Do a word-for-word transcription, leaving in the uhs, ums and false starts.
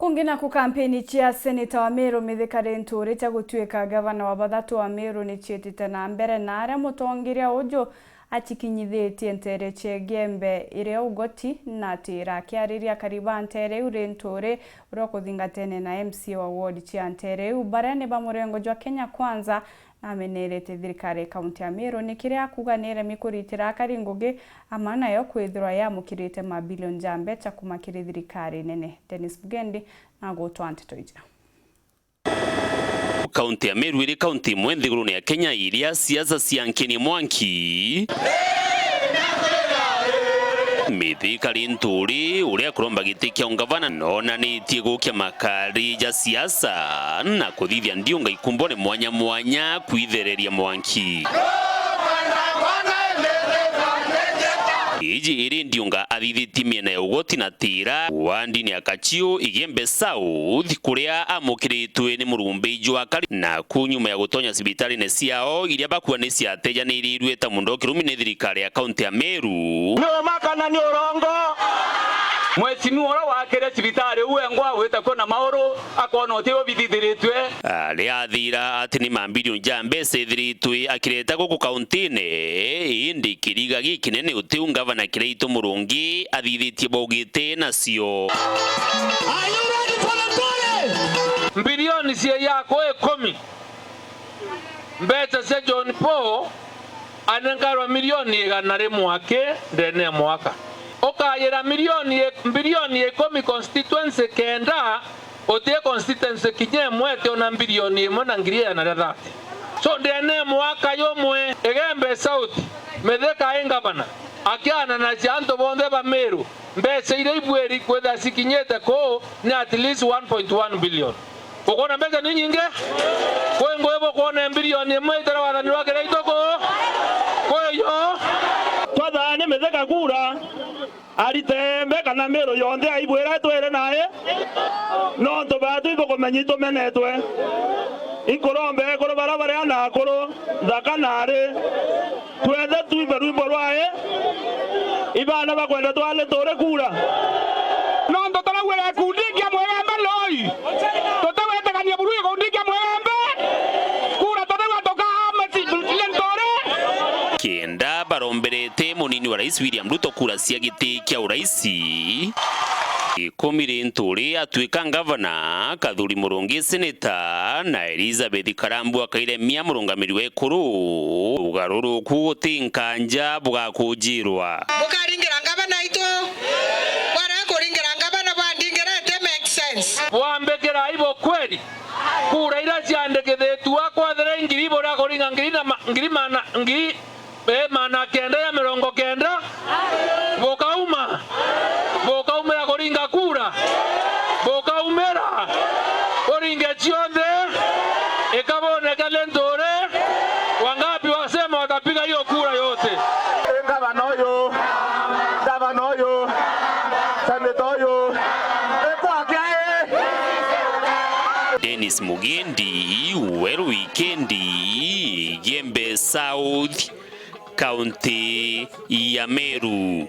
Ungi naku kampeni cia seneta wa Meru Mithika Linturi cia gutuika gavana wa bathatu wa Meru ni ciitite na mbere, na aria mutongeria uju acikinyithitie nteere cia Igembe iria ugoti na Tiira. Akiariria akari ba nteere iu, Linturi uria ukuthingatene na M C A wa ward cia nteere iu baria ni ba murengo jwa Kenya Kwanza, namenerete thirikari ya kaunti ya Meru ni kiria akuuga ni iremi kuritira akari ngugi, ama nayo kwithirwa yamukirite mabilioni ja mbeca kuuma kiri thirikari nene. Dennis Mugendi na gutwaa nteto iji. Kaunti ya Meru iri kaunti imwe nthigurune ya Kenya iria siasa ciankenie mwanki. Mithika Linturi, uria kuromba giti kia ungavana, nonanitie gukia makari ja siasa na kuthithia ndiunga ikumbone mwanya mwanya kwithereria mwanki. Iji iri ndiunga athithitie miena ya ugoti na Tiira, wandini ya Kachiu, Igembe South, kuria amukiritwe ni murumbi jwa akari, na ku nyuma ya gutonya cibitarine ciao iria bakua ni ciatejanirirue ta mundo kirumi ni thirikari ya kaunti ya Meru. Ni uma kana ni urongo? Mheshimiwa uria wakire cibitari u wengwa wita kwina mauru, akona uti ubithithiritwe. Aria athira ati ni mabilioni ja mbeca ithiritwe akireta guku kauntine, indi kiriga gikinene utiu ngavana Kiraitu Murungi athithitie baugite nacio. Are you ready for the story? Mbilioni cia yako ikumi. Mbeca cia John Paul anenkarwa milioni igana rimwe aki ndene ya mwaka. Ukayira milioni i-, mbilioni ikumi constituency kenda, uti constituency kinya imwe itiona mbilioni imwe na ngiri igana ria thirty. So ndene ya mwaka jumwe, Igembe South, Mithika i ngavana, akiananacia antu bonthe ba Meru, mbeca iria ibwiri kwithira cikinyite kuu ni at least one point one billion. Ukwona mbeca ni nyingi? Kwi ngugi bukwona mbilioni imwe itari wathani rwa Kiraitu kuu? Kwiyo? Twathaani Mithika kura, arite mbe kana Meru yonthe aibwira twire nae, nontu baatu ibukumenya itumenetwe. Inkuromba ekuru baria bari ana akuru, nthaka na ari, twethe twimbe rwimbo rwae, ibana bakwenda twale turi kura. Nontu turaugire gikundi kia Mwigembe Loi, tutigwitikania buru gikundi kia Mwigembe, kura turaigua tukaama Linturi. Kenda baromberete munini wa Rais William Ruto kura cia giti kia uraisi. Ikumi Linturi atuika ngavana, Kathuri Murungi seneta, na Elizabeth Karambu akairemia murungamiri wa ikuru. Ugaruruku guti nkanja bugakujirwa. Bukaringira ngavana aitu, bwaria kuringira ngavana bwandingira iti make sense. Bwambikirai bukweri, kura iria ciandikithitue kwathira i ngiri, buria kuringa ngiri na ma-, ngiri mana, ngiri Ee, maana kenda ya mirongo kenda, bukauma, bukaumira kuringa kura, bukaumira kuringe cionthe, ikaboneke Linturi wangapi wasema watapiga hiyo kura yote. Ngavana uyu, ngavana uyu, seneta uyu, ikwake ai. Dennis Mugendi, Weru Wikendi, Igembe South. Kaunti ya Meru.